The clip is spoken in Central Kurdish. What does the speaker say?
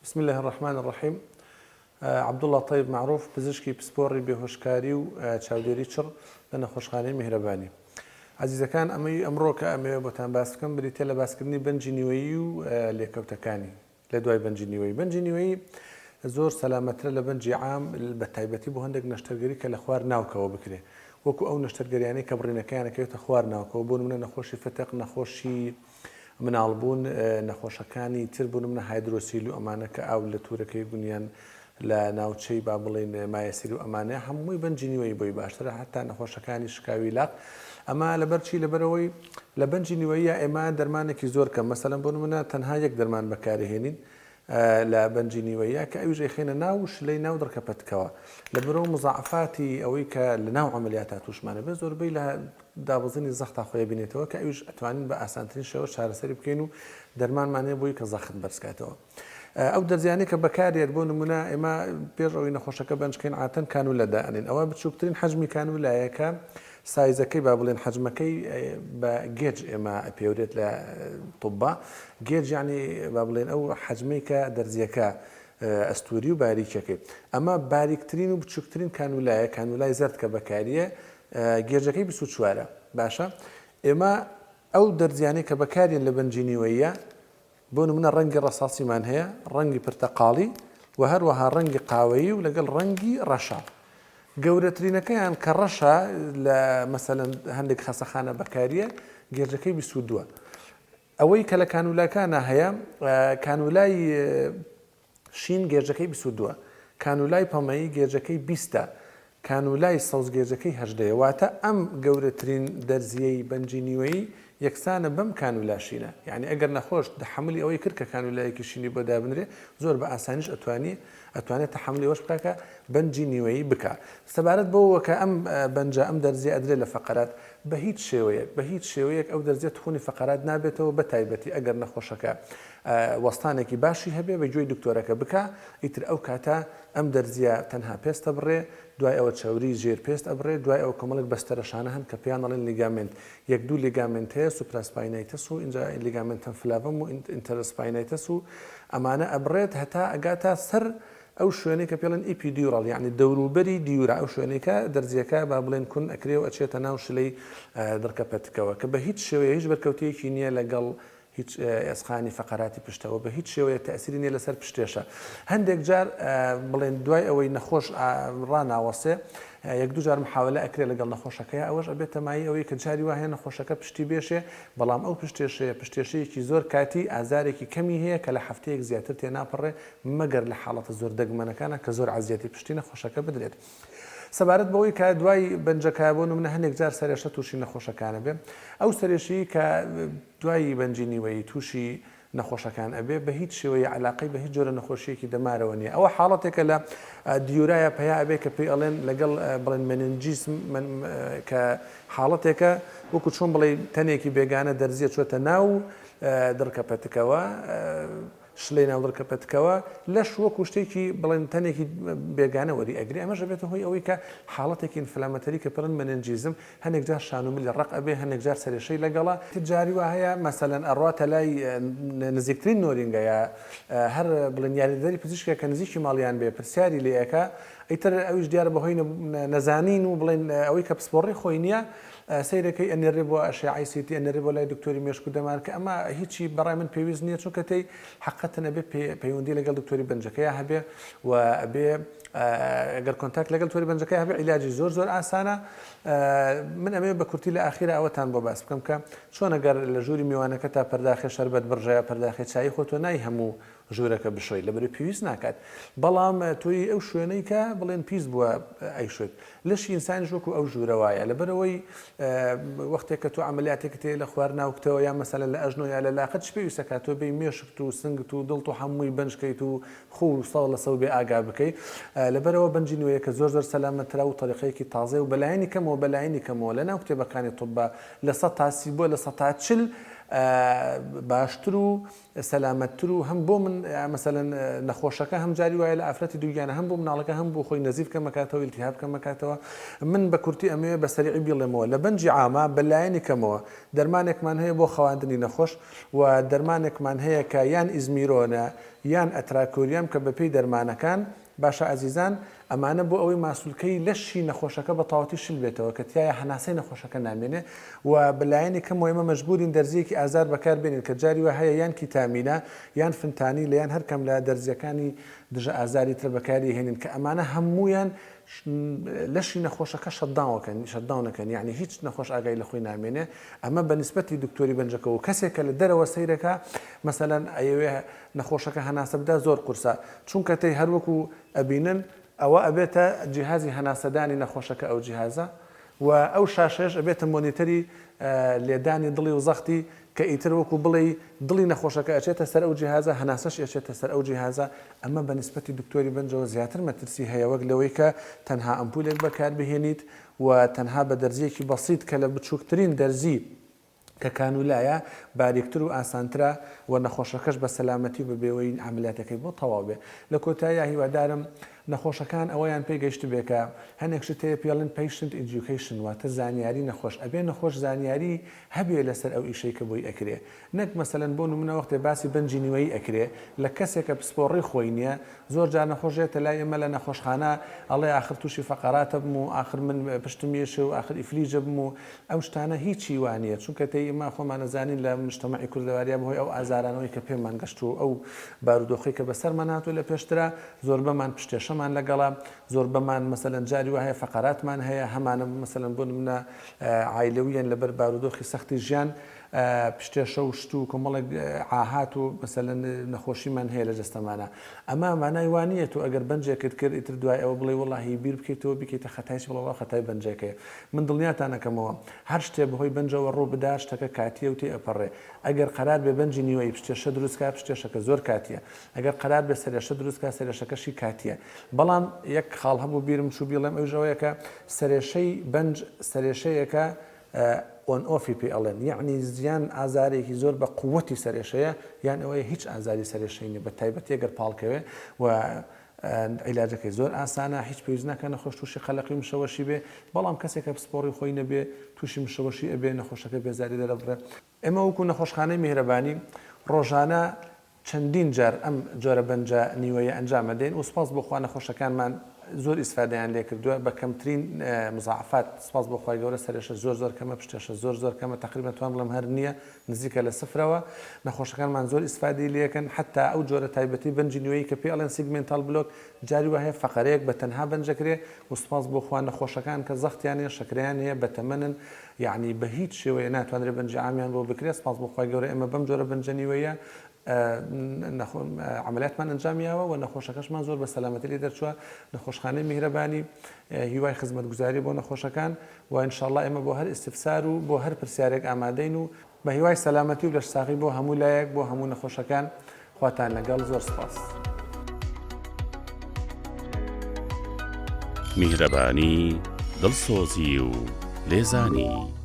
بسم اللە الرحمن الرحیم عەبدوڵا تەیب مەعروف پزیشکی پسپۆڕی بێهۆشکاری و چاودێری چڕ لە نەخۆشخانەی میهرەبانی. ئازیزەکان ئەمەی ئەمڕۆ کە ئەمەوێ بۆتان باس بکەم بریتیە لە باسکردنی بەنجی نیوەیی و لێکەوتەکانی لە دوای بەنجی نیوەیی. بەنجی نیوەیی زۆر سەلامەترە لە بەنجی عام بە تایبەتی بۆ هەندێک نەشتەرگەری کە لە خوار ناوکەوە بکرێ وەکو ئەو نەشتەرگەریانەی کە بڕینەکەیان ئەکەوێتە خوار ناوکەوە بۆ نمونە نەخۆشی فتق نەخۆشی مناڵبوون، نەخۆشەکانی تر بۆ نمونە hydrocele و ئەمانە کە ئاو لە تورەکەی گونیان لە ناوچەی با بڵێین مایەسیر و ئەمانە هەمووی بەنجی نیوەیی بۆی باشترە هەتا نەخۆشەکانی شکاوی لاق ئەمە لەبەر چی لەبەرئەوەی لە بەنجی نیوەییە ئێمە دەرمانێکی زۆر کەم مەسەلەن بۆ نمونە تەنها یەک دەرمان بەکارهێنین لە بەنجی نیوەییە کە ئەویش ئەیخەینە ناو شلەی ناو دڕکە پەتکەوە لەبەرئەوە مزاعەفاتی ئەوەی کە لە ناو عەمەلیاتا توشمانە بێ زۆربەی لە دابەزینی زەختا خۆی ئەبینێتەوە کە ئەویش ئەتوانین بە ئاسانترین شێوە چارەسەری بکەین و دەرمانمان هەیە بۆی کە زەخت بەرزکاتەوە. ئەو دەرزیانەی کە بەکاریێت بۆ نمونە ئێمە پێش ئەوەی نەخۆشەکە بەنج کەین عاتەن کانولە دائەنێین ئەوە بچووکترین حەجمی کانولایە کە سایزەکەی با بڵێن حەجمەکەی بە gauge ئێمە ئەپێورێت لە طبا gauge یعنی با بڵێن ئەو حەجمەی کە دەرزیەکە ئەستوری و باریکەکەی ئەمە باریکترین و بچووکترین کانولایە کانولای زەرد کە بەکاریە gauge ەکەی 24ە باشە ئێمە ئەو دەرزیانەی کە بەکاریەن لە بەنجی نیوەیە بۆ نمونە ڕەنگی ڕەساسیمان هەیە، ڕەنگی پرتەقاڵی و هەروەها ڕەنگی قاوەیی و لەگەڵ ڕەنگی ڕەشە. گەورەترینەکەیان کە ڕەشە لە مەسەلەن هەندێک خەسەخانە بەکاریە gauge ەکەی 22ە. ئەوەی کە لە کانولاکانا هەیە کانولای شین gauge ەکەی 22ە، کانولای پەمەیی gauge ەکەی بیستە، کانولای سەوز gauge ەکەی هەژدەیە واتە ئەم گەورەترین دەرزیەی بەنجی نیوەیی یەکسانە بەم کانولا شینە یانی ئەگەر نەخۆش تەحەمولی ئەوەی کرد کە کانولایەکی شینی بۆ دابنرێ زۆر بە ئاسانیش ئەتوانی ئەتوانێت تەحەمولی ئەوەش بکا کە بەنجی نیوەیی بکا سەبارەت بەوە کە ئەم بەنجە ئەم دەرزیە ئەدرێ لە فەقەرات بە هیچ شێوەیەک بە هیچ شێوەیەک ئەو دەرزیە تخونی فەقەرات نابێتەوە بە تایبەتی ئەگەر نەخۆشەکە وەستانێکی باشی هەبێ بە گوێی دکتۆرەکە بکا ئیتر ئەو کاتە ئەم دەرزیە تەنها پێست ئەبڕێ، دوای ئەوە چەوری ژێر پێست ئەبڕێ، دوای ئەوە کۆمەڵێک بەستەرە شانە هەن کە پێیان ئەڵێن ligament، یەک دوو ligament هەیە supraspinatus و ئینجا ligamentum flavum و interspinatus و ئەمانە ئەبڕێت هەتا ئەگاتە سەر ئەو شوێنەی کە پێڵێن epidural یەعنی دەوروبەری dura ئەو شوێنەی کە دەرزیەکە با بڵێن کون ئەکرێ و ئەچێتە ناو شلەی دڕکە پەتکەوە کە بە هیچ شێوەیە هیچ بەرکەوتەیەکی نییە لەگەڵ هیچ ئێسقانی فەقەراتی پشتەوە بە هیچ شێوەیەک تەئسیری نیە لەسەر پشتێشە. هەندێک جار بڵێن دوای ئەوەی نەخۆش ڕاناوەسێ یەک دوو جار محاولە ئەکرێ لەگەڵ نەخۆشەکەیا ئەوەش ئەبێتە مایەی ئەوەی کە جاری وا هەیە نەخۆشەکە پشتی بێشێ بەڵام ئەو پشتێشەیە پشتێشەیەکی زۆر کاتی ئازارێکی کەمی هەیە کە لە هەفتەیەک زیاتر تێناپەڕێ مەگەر لە حاڵەتە زۆر دەگمەنەکانا کە زۆر عەزیەتی پشتی نەخۆشەکە بدرێت. سەبارەت بەوەی کە دوای بەنجەکە بۆ نمونە هەندێک جار سەرێشە تووشی نەخۆشەکان ئەبێ ئەو سەرێشەی کە دوای بەنجی نیوەیی تووشی نەخۆشەکان ئەبێ بە هیچ شێوەیە عەلاقەی بە هیچ جۆرە نەخۆشیەکی دەمارەوە نییە ئەوە حاڵەتێکە لە dura یە پەیا ئەبێ کە پێی ئەڵێن لەگەڵ بڵێن meningism کە حاڵەتێکە وەکو چۆن بڵێ تەنێکی بێگانە دەرزیە چۆتە ناو دڕکە پەتکەوە شلەی ناو دڕکە پەتکەوە، لەش وەکو شتێکی بڵێن تەنێکی بێگانە وەری ئەگرێ، ئەمەش ئەبێتە هۆی ئەوەی کە حاڵەتێکی inflammatory کە پێڵێن meningism، هەنێک جار شان و ملی ڕەق ئەبێ، هەنێک جار سەرێشەی لەگەڵە، جاری وا هەیە مەسەلەن ئەڕواتە لای نزیکترین نۆرینگە یا هەر بڵێن یاریدەدەری پزیشکێک کە نزیکی ماڵیان بێ پرسیاری لێ ئەکا، ئیتر ئەویش دیارە بەهۆی نەزانین و بڵێن ئەوەی کە پسپۆڕی خۆی نییە، سەیرەکەی ئەنێرێ بۆ ئەشعەی CT ئەنێرێ بۆ لای دکتۆری مێشک و دەمار کە ئەمە هیچی بەڕای من پێویست نییە چونکە تێی حەقەتەن ئەبێ پەیوەندی لەگەڵ دکتۆری بەنجەکەیا هەبێ و ئەبێ گەر contact لەگەڵ تۆری بەنجەکەی هەبێ عیلاجی زۆر زۆر ئاسانە من ئەمەوێ بە کورتی لە ئاخیرا ئەوەتان بۆ باس بکەم کە چۆن ئەگەر لە ژووری میوانەکە تا پەرداخێ شەربەت بڕژە یا پەرداخێ چایی خۆ تۆ نای هەموو ژوورەکە بشۆی لەبەرئ پێویست ناکات بەڵام تۆی ئەو شوێنەی کە بڵێن پیس بووە ئەیشۆیت لەشی ئینسانیش وەکو ئەو ژوورە وایە لەبەرئەوەی وەختێک کە تۆ عەمەلیاتێکت هەیە لە خوار ناوکتەوە یا مەسەلەن لە ئەژنۆ یا لە لاقت چ پێویستە کات تۆ بێی مێشکت و سنگت و دڵت و هەمووی بەنج کەیت و خۆ و سەو لە سەو بێ ئاگا بکەی لەبەرئەوە بەنجی نوێیەکە زۆر زۆر سەلامەترە و تەریقەیەکی تازەیە و بەلایەنی کەمەوە بەلایەنی کەمەوە لەناو کتێبەکانی طب 30% بۆ 40% باشتر و سەلامەتتر و هەم بۆ من مەسەلەن نەخۆشەکە هەم جاری وایە لە ئافرەتی دووگیانە هەم بۆ مناڵەکە هەم بۆ خۆی نەزیف کەمەکاتەوە ئیلتیهاب کەمەکاتەوە من بە کورتی ئەمەوێ بە سەریعی بیڵێمەوە لە بەنجی عاما بە لایەنی کەمەوە دەرمانێکمان هەیە بۆ خەواندنی نەخۆش و دەرمانێکمان هەیە کە یان Elmiron ە. یان atracurium کە بەپێی دەرمانەکان باشە ئازیزان ئەمانە بۆ ئەوەی ماسولکەی لەشی نەخۆشەکە بە تەواوەتی شل بێتەوە کە تیایا هەناسەی نەخۆشەکە نامێنێ و بە لایەنی کەمەوە ئێمە مەجبورین دەرزییەکی ئازار بەکار بێنین کە جاری وا هەیە یان ketamine ە یان fentanyl ە یان هەر کام لە دەرزییەکانی دژە ئازاری تر بەکاری هێنین کە ئەمانە هەموویان لەشی نەخۆشەکە shut down ئەکەن shut down ئەکەن یەعنی هیچ نەخۆش ئاگای لە خۆی نامێنێ ئەمە بە نیسبەتی دکتۆری بەنجەکەوە و کەسێک کە لە دەرەوە سەیرەکا مەسەلەن ئەیەوێ نەخۆشەکە هەناسە بدا زۆر قورسە چونکە تەی هەر وەکو ئەبینن ئەوە ئەبێتە جیهازی هەناسەدانی نەخۆشەکە ئەو جیهازە و ئەو شاشەیەش ئەبێتە مۆنیتەری لێدانی دڵی و زەختی کە ئیتر وەکو بڵێی دڵی نەخۆشەکە ئەچێتە سەر ئەو جیهازە هەناسەشی ئەچێتە سەر ئەو جیهازە ئەمە بە نیسبەتی دکتۆری بەنجەوە زیاتر مەترسی هەیە وەک لەوەی کە تەنها ئەمپولێک بەکاربهێنیت و تەنها بە دەرزیەکی بەسیت کە لە بچوکترین دەرزی کە کانولایە باریکتر و ئاسانترە و نەخۆشەکەش بە سەلامەتی و بە بێوەیی عەمەلیاتەکەی بۆ تەواو بێ. لە کۆتاییا هیوادارم نەخۆشەکان ئەوەیان پێ گەیشتبێ کە هەنێک شت هەیە پێی ئەڵێن patient education واتە زانیاری نەخۆش ئەبێ نەخۆش زانیاری هەبێ لەسەر ئەو ئیشەی کە بۆی ئەکرێ نەک مەسەلەن بۆ نمونە وەختێ باسی بەنجی نیوەیی ئەکرێ لە کەسێک کە پسپۆڕی خۆی نیە زۆر جار نەخۆش یەتە لای ئێمە لە نەخۆشخانە ئەڵێ ئاخر توشی فەقەرات ئەبم و ئاخر من پشتم یەشێ و ئاخر ئیفلیج ئەبم و ئەو شتانە هیچی وا نیە چونکە تەی ئێمە خۆمان ئەزانین لە مجتەمەعی کوردەواریا بەهۆی ئەو ئازارانەوەی کە پێمان گەشت و ئەو بارودۆخەی کە بەسەرمان هاتووە لە پێشترا زۆربەمان پشتێشەمان لەگەڵە زۆربەمان مەسەلەن جاری وا هەیە فەقەراتمان هەیە هەمانە مەسەلەن بۆ نمونە عایلەویەن لەبەر بارودۆخی سەختی ژیان پشتێشە و شت و کۆمەڵێک عاهات و مەسەلەن نەخۆشیمان هەیە لە جەستەمانا ئەمە مانای وا نییە تۆ ئەگەر بەنجێکت کرد ئیتر دوای ئەوە بڵێی وەڵاهی بیر بکەیتەوە بیکەیتە خەتای چ بڵێ وەڵا خەتای بەنجێکەیە من دڵنیاتان ئەکەمەوە هەر شتێ بەهۆی بەنجەوە ڕوو بدا شتەکە کاتییە و تێ ئەپەڕێ ئەگەر قەرار بێ بەنجی نیوەیی پشتێشە دروست کا پشتێشەکە زۆر کاتییە ئەگەر قەرار بێ سەرێشە دروست کا سەرێشەکەشی کاتییە بەڵام یەک خاڵ هەبوو بیرم چوو بیڵێم ئەویش ئەوەیە کە سەرێشەی بەنج سەرێشەیەکە on off ی پێ ئەڵێن یەعنی یان ئازارێکی زۆر بە قوەتی سەرێشەیە یان ئەوەیە هیچ ئازاری سەرێشەی نیە بە تایبەتی ئەگەر پاڵکەوێ و عیلاجەکەی زۆر ئاسانە هیچ پێویست ناکە نەخۆش تووشی قەلەقی و مشەوەشی بێ بەڵام کەسێک کە پسپۆڕی خۆی نەبێ تووشی مشەوەشی ئەبێ نەخۆشەکە بێزاری دەرەبڕێ. ئێمە وەکو نەخۆشخانەی میهرەبانی ڕۆژانە چەندین جار ئەم جۆرە بەنجە نیوەیە ئەنجام ئەدەین و سوپاس بۆ خوا نەخۆشەکانمان زۆر ئیسفادەیان لێکردووە بە کەمترین مزاعفات سوپاس بۆ خوای گەورە سەرێشە زۆر زۆر کەمە پشتێشە زۆر زۆر کەمە تەقریبەن توان بڵێم هەر نییە نزیکە لە سفرەوە نەخۆشەکانمان زۆر ئیسفادەی لێکەن حتا ئەو جۆرە تایبەتی بەنجی نیوەیی کە پێی ئەڵێن segmental block جاری وا هەیە فەقەرەیەک بە تەنها بەنجەکرێ و سوپاس بۆ خوا نەخۆشەکان کە زەختیان هەیە شەکرەیان هەیە بەتەمەنن یەعنی بە هیچ شێوەیە ناتوانرێ بەنجی عامیان بۆ بکرێت سپاس بۆ خوای گەورە ئێمە بەم جۆرە بەنجە نیوەیە عەمەلیاتمان ئەنجام یاوە و نەخۆشەکەشمان زۆر بە سەلامەتی لێ دەرچووە نەخۆشخانەی میهرەبانی هیوای خزمەتگوزاری بۆ نەخۆشەکان و ئینشاءاللە ئێمە بۆ هەر ئیستفسار و بۆ هەر پرسیارێک ئامادەین و بە هیوای سەلامەتی و لەشساغی بۆ هەموو لایەک بۆ هەموو نەخۆشەکان خواتان لەگەڵ زۆر سپاس. میهرەبانی، دڵسۆزی و لێزانی.